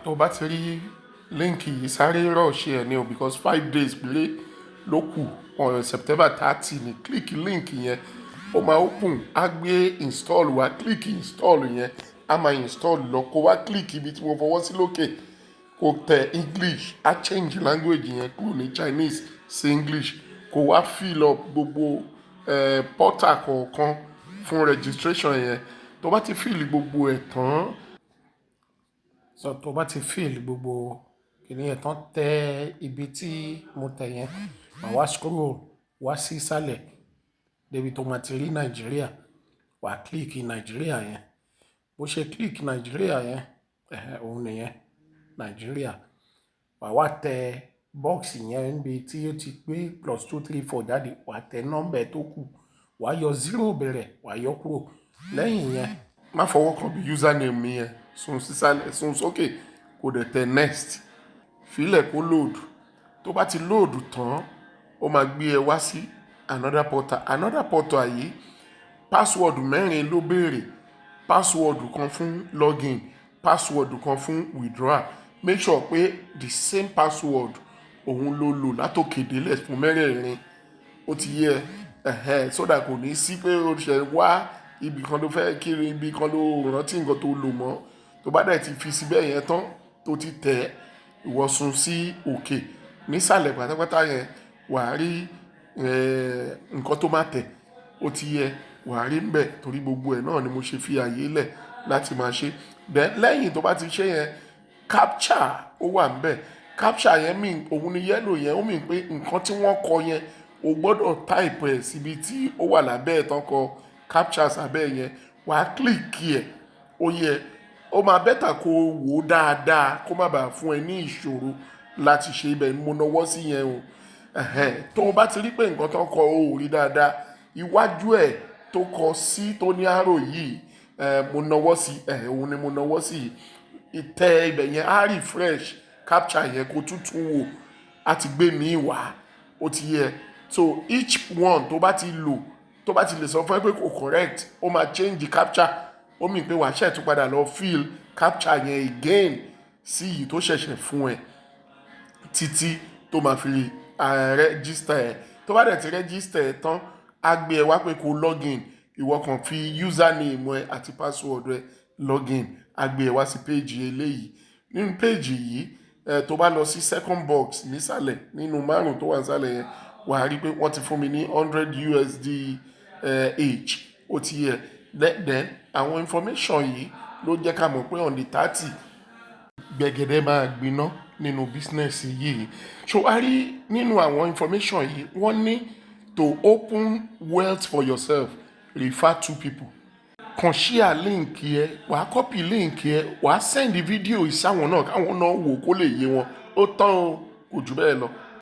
Tó bá ti rí link yìí, sáré rush ẹ̀ ní o, because 5 days péré ló kù. On September 30 ní. Click link yẹn, ó máa open, á gbé install wá. Click install yẹn, á máa install lọ. Kó wá click ibi tí mo fọwọ́ sí lókè, kó tẹ English, á change language yẹn kúrò ní Chinese sí English. Kó wá fill up gbogbo portal kọ̀ọ̀kan fún registration yẹn. Tó bá ti fill gbogbo ẹ̀ tán, So tó bá ti fill gbogbo kìnì yẹn tán, tẹ ibi tí mo tẹ̀ yẹn, màá wá scroll wá sí ìsàlẹ̀ débi tó máa ti rí Nàìjíríà. Wà á click Nàìjíríà yẹn. Bó ṣe click Nàìjíríà yẹn, ẹ̀hẹ̀, òun nìyẹn, Nàìjíríà. Wà wá tẹ box yẹn níbi tí ó ti gbé +234 jáde. Wà á tẹ nọ́mbà tó kù, wà á yọ zero bẹ̀rẹ̀, wà á yọ kúrò. Lẹ́yìn yẹn, má fọwọ́ kan bí username mi yẹn, sún sísàlẹ̀, sún sókè, kó dẹ̀ tẹ next. Fílẹ̀ kó load. Tó bá ti load tán, ó máa gbé ẹ wá sí another portal. Another portal yìí, password mẹ́rin ló béèrè: password kan fún login, password kan fún withdrawal. Make sure pé the same password òun ló lò látòkè délẹ̀ fún mẹ́rẹ̀ẹ̀rin. Ó ti yẹ ẹ̀hẹ́n, so that kò ní sí pé o ṣe wá ibì kan ló fẹ́ kiri, ibì kan ló rántí nǹkan tó lò mọ́. Tó bá dẹ̀ ti fi síbẹ̀ yẹn tán, tó ti tẹ̀, ìwọ sún sí òkè nísàlẹ̀ pátápátá yẹn, wà á rí nǹkan tó máa tẹ̀. Ó ti yẹ, wà á rí ńbẹ̀, torí gbogbo ẹ̀ náà ni mo ṣe fi àyè lẹ̀ láti máa ṣe. Then lẹ́yìn tó bá ti ṣe yẹn, captcha ó wà ńbẹ̀. Captcha yẹn mean, òun ni yellow yẹn, ó mean pé nǹkan tí wọ́n kọ yẹn, o gbọ́dọ̀ type ẹ̀ síbi tí ó wà lábẹ́ ẹ̀ tán kọ captcha sábẹ́ yẹn. Wà á click ẹ̀. Ó yẹ ó máa better kó wò ó dáadáa, kó má bàa fún ẹ ní ìṣòro láti ṣe. Ibẹ̀ ni mo nawọ́ sí yẹn o. Ẹ̀hẹ́n, tó o bá ti rí pé nǹkan tó ń kọ o ò rí dáadáa, iwájú ẹ̀ tó kọ sí tó ní arrow yìí, mo nawọ́ sí ẹ̀, òun ni mo nawọ́ sí yìí. Tẹ ibẹ̀ yẹn, á refresh captcha yẹn, kó tútù wò, á ti gbé mi wá. Ó ti yẹ. So each one tó bá ti lò, tó bá ti lè sọ fún ẹ pé kò correct, ó máa change the captcha. Ó mean pé wàá ṣẹ̀ tún padà lọ fill captcha yẹn again sí èyí tó ṣẹ̀ṣẹ̀ fún ẹ, títí tó máa fi register ẹ. Tó bá dẹ̀ ti register ẹ tán, á gbé ẹ wá pé kó login. Ìwọ kàn fi username ẹ àti password ẹ login, á gbé ẹ wá sí page eléyìí. Nínú page yìí ẹ, tó bá lọ sí second box nísàlẹ̀ nínú márùn tó wà nísàlẹ̀ yẹn, wà á rí pé wọ́n ti fún mi ní 100 USD H. Ó ti yẹ. Then àwọn information yìí ló jẹ́ ká mọ̀ pé on the 30, gbẹ̀gẹ̀dẹ̀ máa gbiná nínú business yìí. So a rí nínú àwọn information yìí, wọ́n ní to open wealth for yourself, refer two people. Kàn share link yẹ, wàá copy link yẹ, wàá send video ìsáwọn náà, káwọn náà wò kó lè yé wọn. Ó tán o, kò jù bẹ́ẹ̀ lọ.